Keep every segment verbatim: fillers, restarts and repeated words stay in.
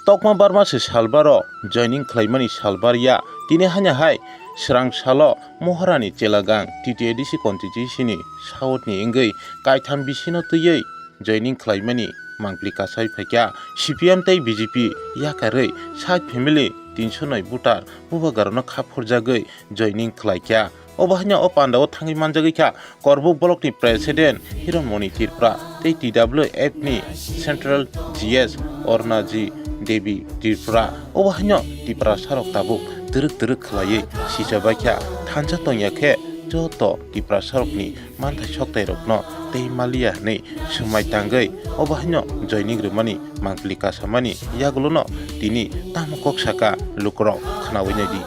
Tokma barma se salbaro joining khlaimani salbar ya, tini hanya hai srang salo Moharani Chelagang T T A D C constituency ni south ni wngwi kaitham bisino twiwi joining khlaimani mangpili kasai phaikha. C P M tei B J P yakarwi sak family tinsho noi voter bubagrano kha phurjagwi joining khlaikha. Obo haino o pandao thangwi manjagwi kha Korbuk block ni president Hironmoni Tripura tei T W F ni central G S Ornaji Devi Tripura. Obo haino Tiprasarok tabuk twrwk twrwk khlaiwi sichabaikha, thansa tongya khe joto Tiprasarokni manthai soktairokno tei maliya hwnwi swmai tangwi obo haino joining rwmani mangpili kasamani yagulono tini tamo kok saka lukurok khnaui naidi.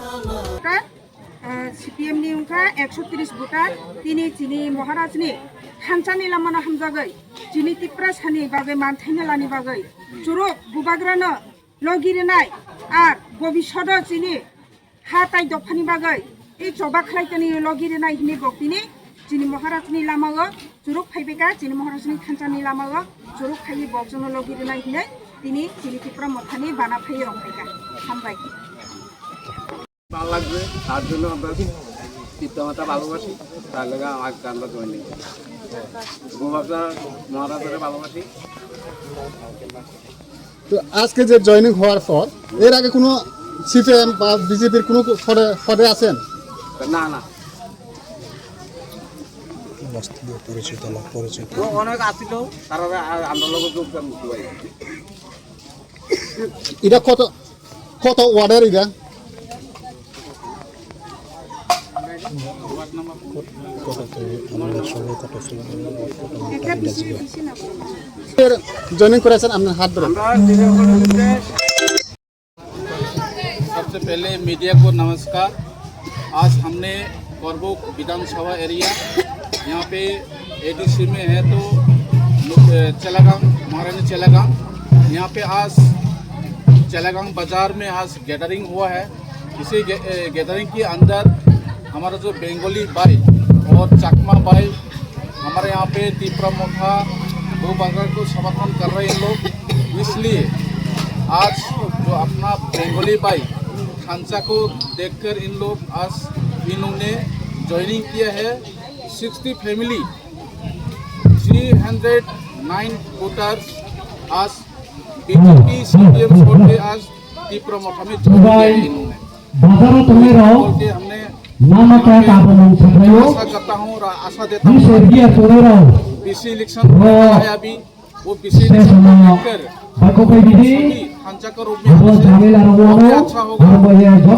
Ah, C P M ni wngkha ekso tris voter, tini chini Maharaj ni thansa ni lama no hamjagwi, chini Tiprasa ni bagwi manthaino lani bagwi churuk bubagrano logi rwnai, ar bobishodo chini ha tai dophani bagwi tei choba khlai tani logi rwnai hwnwi bo tini chini Maharaj ni lama o churuk phaibaikha, chini Maharaj ni thansa ni lama o churuk phaiwi bo chwngno logi rwnai hwnwi tini chini Tipra Motha ni bana phaiwi rwphaikha. Hambai. ভালো লাগবে, তার জন্য আমরা পিতামাতা ভালোবাসি, তার লগে আজকে আমরা জয়েনিং করি। গোবাবদা মহারাজারে ভালোবাসি। তো আজকে যে জয়েনিং হওয়ার পর এর আগে কোনো সিপিএম বা বিজেপির কোনো পদে পদে আছেন? না, না। পরিচিত লোক, পরিচিত। ও অনেক আছিল, তারা আ-, আমরা লোক যোগদান করতে পারি। এটা কত, কত ওয়ার্ডের এটা? এর জয়েনিং করেছেন আপনার হাত ধরে। सबसे पहले मीडिया को नमस्कार। आज हमने करबुक विधानसभा एरिया, यहाँ पे एडीसी में है तो चेलागांग, महारानी चेलागांग, यहाँ पे आज चेलागांग बाजार में आज गैदरिंग हुआ है। इसी गे-, ए, गैदरिंग के अंदर हमारा जो बंगाली भाई और चकमा भाई हमारे यहाँ पे तीपरा मोथा भू बाजार को समर्थन कर रहे हैं लोग, इसलिए आज जो अपना बंगाली भाई खांचा को देखकर इन लोग आज इन्होंने ज्वाइनिंग किया है। Sixty family, three hundred nine voters आज बीजेपी सीपीएम छोड़ के आज तीपरा मोथा में ज्वाइन किया है इन्होंने। Bazaro tongnai rok, बोल के हमने lama kaya tabuk mung saklaio. आशा करता हूँ और आशा देता हूँ बीसी इलेक्शन होने वाला है अभी, वो बीसी इलेक्शन को देखकर सभी खांचा का रूप में आने से बहुत ही अच्छा होगा।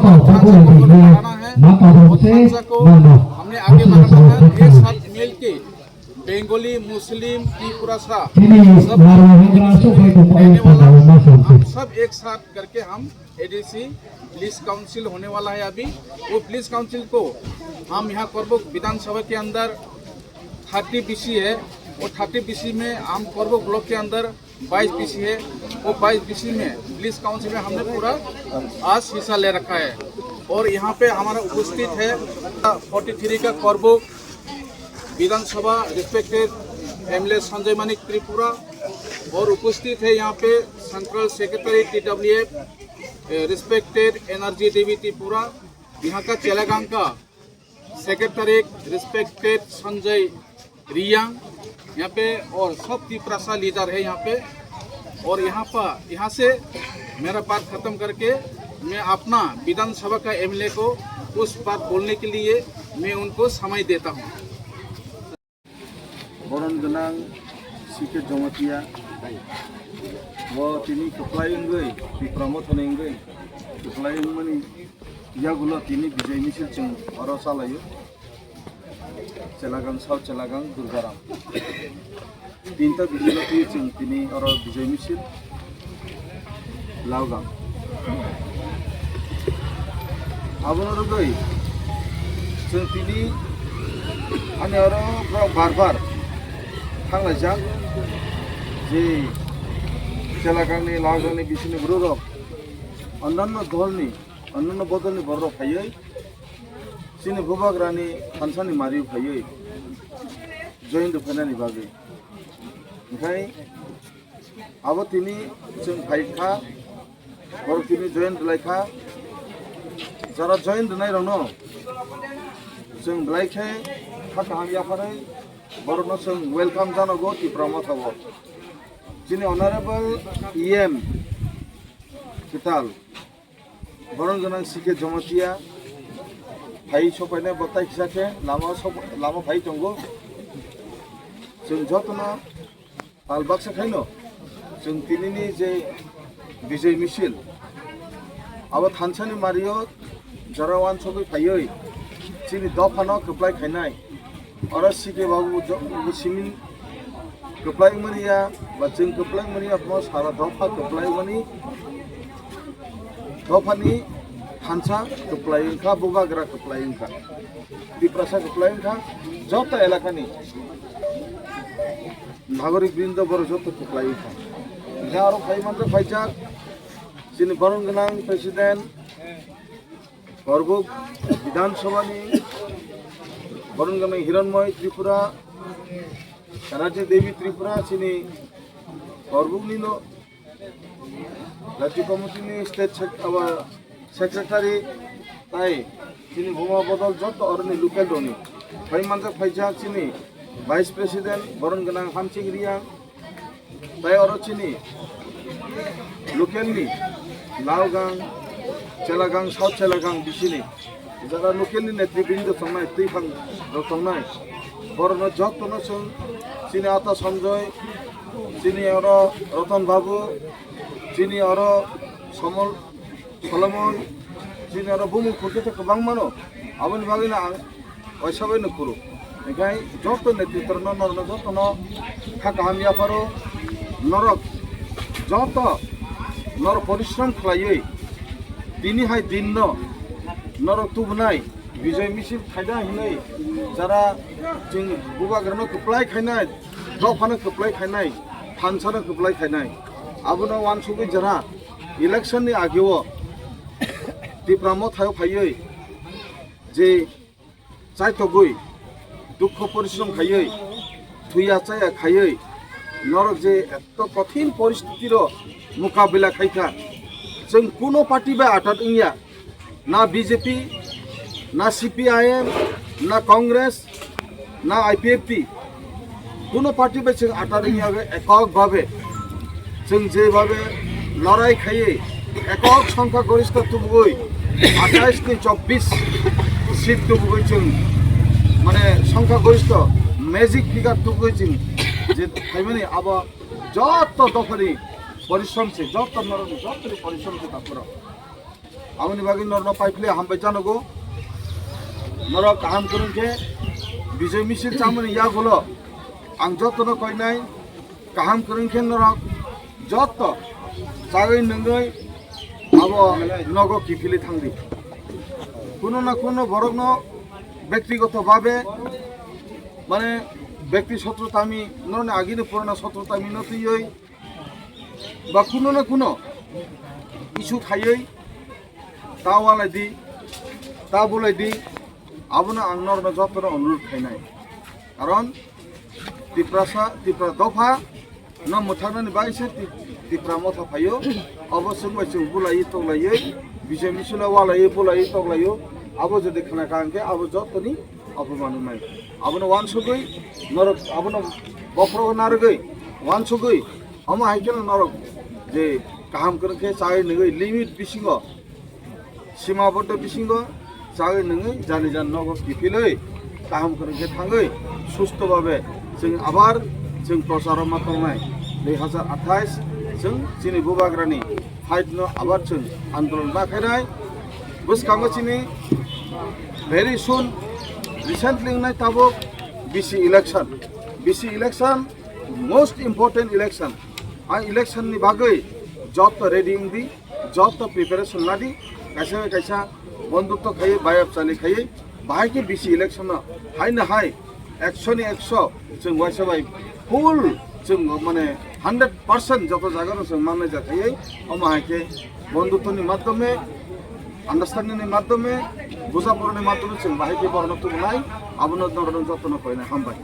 खांचा को बढ़ाना है और खांचा को हमने आगे बढ़ाना है। एक साथ मिल के बंगाली, मुस्लिम, त्रिपुरा सा सब रहने वाला, हम सब एक साथ करके हम एडीसी विलेज काउंसिल होने वाला है अभी। वो विलेज काउंसिल को हम यहाँ करबुक विधानसभा के अंदर थर्टी बीसी है, वो थर्टी बीसी में हम करबुक ब्लॉक के अंदर बाईस बीसी है, वो बाईस बीसी में विलेज काउंसिल में हमने पूरा आज हिस्सा ले रखा है। और यहाँ पे हमारा उपस्थित है फोर्टी थ्री का करबुक विधानसभा रिस्पेक्टेड एमएलए संजय मानिक त्रिपुरा, और उपस्थित है यहाँ पे central secretary TWF respected NRG Debi Tripura, यहाँ का चेलागांग का सेक्रेटरी रिस्पेक्टेड संजय रियांग, यहाँ पे और सब तिपरासा लीडर है यहाँ पे। और यहाँ पर, यहाँ से मेरा बात खत्म करके मैं अपना विधानसभा का एमएलए को कुछ बात बोलने के लिए मैं उनको समय देता हूँ। Boron gwnang C K Jamatia bo tini kwplai wngwi, Tipra Mothani wngwi kwplai wngmani yagulo tini bijai misil chwng oro chalaio. Chelagang South, Chelagang Durgaram. Tinta bijilo twi chwng tini oro bijai misil Laogang. Abono rwgwi chwng tini ani oro borok bar bar thanglaijak, je Chelagangni, Laogangni bisingni bororok, onnanno dolni, onnanno bodolni bororok phaiwi chini bubagrani thansani mari phaiwi join rwphainani bagwi. Hwnkhe abo tini chwng phai kha, Borok tini join rwlai kha. Jara join rwnai rokno chwng belai khe kha kaham yapharwi borokno chwng welcome janogo Tipra Motha o. Chini honorable E M Kital, Boron Gwnang C K Jamatia phai sokpainai, bo tai kisa khe lama sok-, lama phai tongo. Chwng jotono tal baksa khaino chwng tinini je Bijay Misil, abo thansani mario jora wansugwi phaiwi chini dophano kwplai khainai. Oro C K babu jo-, bo simin kwplai wngmani ya, ba chwng kwplai wngmani ya, phano sara dopha kwplai wngmani, dophani thansa kwplai wngkha, bubagra kwplai wngkha, Tiprasa kwplai wngkha, joto elakani nagorik brindo borok joto kwplai wngkha. Hingkhe aro phai manjak phaijak chini Boron Gwnang President, Korbuk Bidhan Sabhani Boron Gwnang Hiranmoy Tripura, Rajya Devi Tripura, chini Korbuknino Rajya Committee ni State Sec-, aba Secretary, tai chini buma bodol joto oroni local roni. Phai manjak phaijak chini Vice President Boron Gwnang Hamsing Riang, tai oro chini local ni Laogang, Chelagang, South Chelagang bisini jara local ni netribrinda tongnai, twiphang rok tongnai, borokno jotono chwng chini ata Sanjoy, chini oro Roton Babu, chini oro Somol, Solomon, chini oro bumung khurkhe kwbang mano, aboni bagwino ang Waisa bai no kuru. Hinkhe joto netritwrokno norokno jotono kha kaham yapharo, norok joto norok porishrom khlaiwi tini hai dinno norok tubunai Bijay Misil khaida hinwi jara chwng bubagrano kwplai khainai, dophano kwplai khainai, thansano kwplai khainai, abono wansugwi jara election ni ageo Tipra Motha o phaiwi je chaitogwi, dukho porishrom khaiwi, thuya chaya khaiwi, norok je eto kothin poristiti ro mukabila khaikha, chwng kuno party bai atat wngya, na B J P, na C P I M, na Congress, na I P F T, kuno party bai chwng atat wngya ekok babe. Chwng jebhabe lorai khaiwi ekok songkha gorista tubugwi athais ni chobbish seat tubugwi chwng mane songkha gorista magic figure tubugwi chwng je phaimani abo joto dophani porishrom se, joto norokni jotoni porishrom se takhoro. Aboni bagwi norokno paiphle hambai janogo. Norok kaham kwrwng khe Bijay Misil chamani yagulo ang jotono koinai, kaham kwrwng khe norok joto chagwi nungwi abo nogo kiphilwi thangdi. Kuno na kuno borokno bektigoto babe mane bekti sotro tami norokni agini purana sotro tami no twiwi ba kuno na kuno issue khaiwi ta walai di, ta bulai di, abono ang norokno jotono onurodh khainai. Karon Tiprasa, Tipra dopha no mwthaknani bagwi se Ti-, Tipra Motha phaio. Obo chwng bai chwng bulaiwi toklaiwi, Bijay Misilo walaiwi bulaiwi toklaio. Abo jodi khna kha hwnkhe abo jotoni Obo manwi mai. Abono wansugwi norok abono bokhorogo narwgwi wansugwi omo hai kheno norok je kaham kwrwng khe chai nungwi limit bisingo, simaboddo bisingo chai nungwi jani jan nogo kiphilwi kaham kwrwng khe thangwi susto babe chwng abar chwng procharo ma tongnai. Dui hazar athais chwng chini bubagrani fight no abar chwng andolon ma khainai. Bwskango chini very soon, recently wngnai tabuk B C election. B C election most important election. A election ni bagwi joto ready wngdi, joto preparation ladi, kaisa bai kaisa bondhutto khaiwi, bayap chali khaiwi, bahai khe B C election no hai na hai ekso ni ekso chwng waisa bai full chwng mane hundred percent joto jaga no chwng mannai ja khaiwi, omo hai khe bondhutto ni madhyome, understanding ni madhyome, buja pora ni madhyome chwng bahai khe borok no tubunai, abono norok joto no koinai hambai.